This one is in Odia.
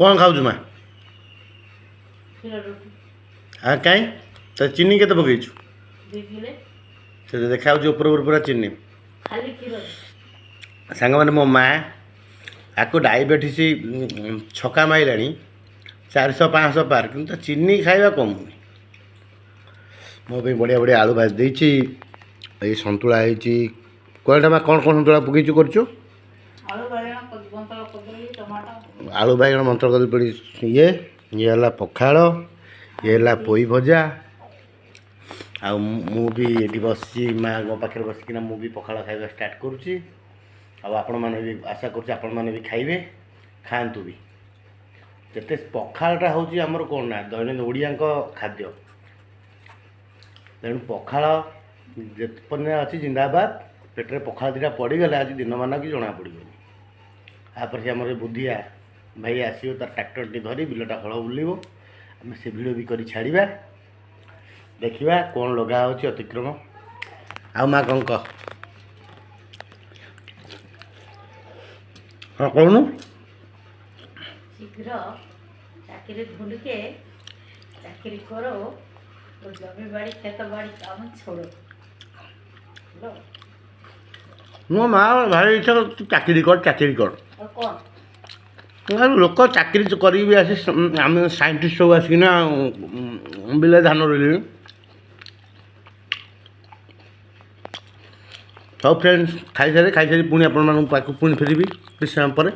କ'ଣ ଖାଉଛୁ ମା? କ୍ଷୀର ରୁଟି। ହଁ, କାଇଁ ତ ଚିନି କେତେ ପକେଇଛୁ? 2 କିଲେ। ସେ ଦେଖାଯାଉଛି ଉପରେ ଉପରେ ପୁରା ଚିନି। ଖାଲି କ୍ଷୀର। ସାଙ୍ଗମାନେ, ମୋ ମା ଆକୁ ଡାଇବେଟିସ୍ ଛକା ମାଇଲାଣି, 400 500 ପାର, କିନ୍ତୁ ତା ଚିନି ଖାଇବା କମୁନି। ମୋ ପାଇଁ ବଢ଼ିଆ ବଢ଼ିଆ ଆଳୁ ଭାଜି ଦେଇଛି। ଏଇ ସନ୍ତୁଳା ହେଇଛି। କହିଲଟା ମା, କ'ଣ କ'ଣ ସନ୍ତୁଳା ପକେଇଛୁ କରୁଛୁ? ଆଳୁ, ବାଇଗଣ, ବନ୍ତଳ କଦଳୀ, ଟମାଟୋ। ଆଳୁ, ବାଇଗଣ, ମନ୍ତ୍ର କଦଳୀ ପଡ଼ି। ଇଏ ଇଏ ହେଲା ପଖାଳ, ଇଏ ହେଲା ପୋଇ ଭଜା। ଆଉ ମୁଁ ବି ଏଠି ବସିଛି, ମାଆଙ୍କ ପାଖରେ ବସିକିନା ମୁଁ ବି ପଖାଳ ଖାଇବା ଷ୍ଟାର୍ଟ କରୁଛି। ଆଉ ଆପଣମାନେ ବି, ଆଶା କରୁଛି ଆପଣମାନେ ବି ଖାଇବେ, ଖାଆନ୍ତୁ ବି। ଯେତେ ପଖାଳଟା ହେଉଛି ଆମର କ'ଣ ନା ଦୈନନ୍ଦିନ ଓଡ଼ିଆଙ୍କ ଖାଦ୍ୟ। ତେଣୁ ପଖାଳ ଯେତେ ପର୍ଯ୍ୟନ୍ତ ଅଛି ଜିନ୍ଦାବାଦ। ପେଟରେ ପଖାଳ ଦୁଇଟା ପଡ଼ିଗଲେ ଆଜି ଦିନମାନ କି ଜଣା ପଡ଼ିବନି। ତାପରେ ସେ ଆମର ବୁଦ୍ଧିଆ ଭାଇ ଆସିବ, ତାର ଟ୍ରାକ୍ଟରଟି ଧରି ବିଲଟା ହଳ ବୁଲିବ। ଆମେ ସେ ଭିଡ଼ିଓ ବି କରି ଛାଡ଼ିବା। ଦେଖିବା କ'ଣ ଲଗା ହେଉଛି ଅତିକ୍ରମ। ଆଉ ମା, କ'ଣ କହ? ହଁ, କହୁନୁ। ଶୀଘ୍ର ଚାକିରି ଢୁଁଢ ଚାକିରି କର ଓ ଜମି ବାଡ଼ି କ୍ଷେତ ବାଡ଼ି କାମ ଛୋଡ଼। ବୁଝିଲ? ମୋ ମା ଭାରି ଇଚ୍ଛା, ତୁ ଚାକିରି କର, ଚାକିରି କର। ଆଉ କ'ଣ? ଆଉ ଲୋକ ଚାକିରି କରିକି ବି ଆସି ଆମେ ସାଇଣ୍ଟିଷ୍ଟ ସବୁ ଆସିକିନା ବିଲରେ ଧାନ ରୋଇଲେଣି। ହଉ ଫ୍ରେଣ୍ଡସ୍, ଖାଇସାରି ଖାଇସାରି ପୁଣି ଆପଣମାନଙ୍କ ପାଖକୁ ପୁଣି ଫେରିବି କିଛି ସମୟ ପରେ।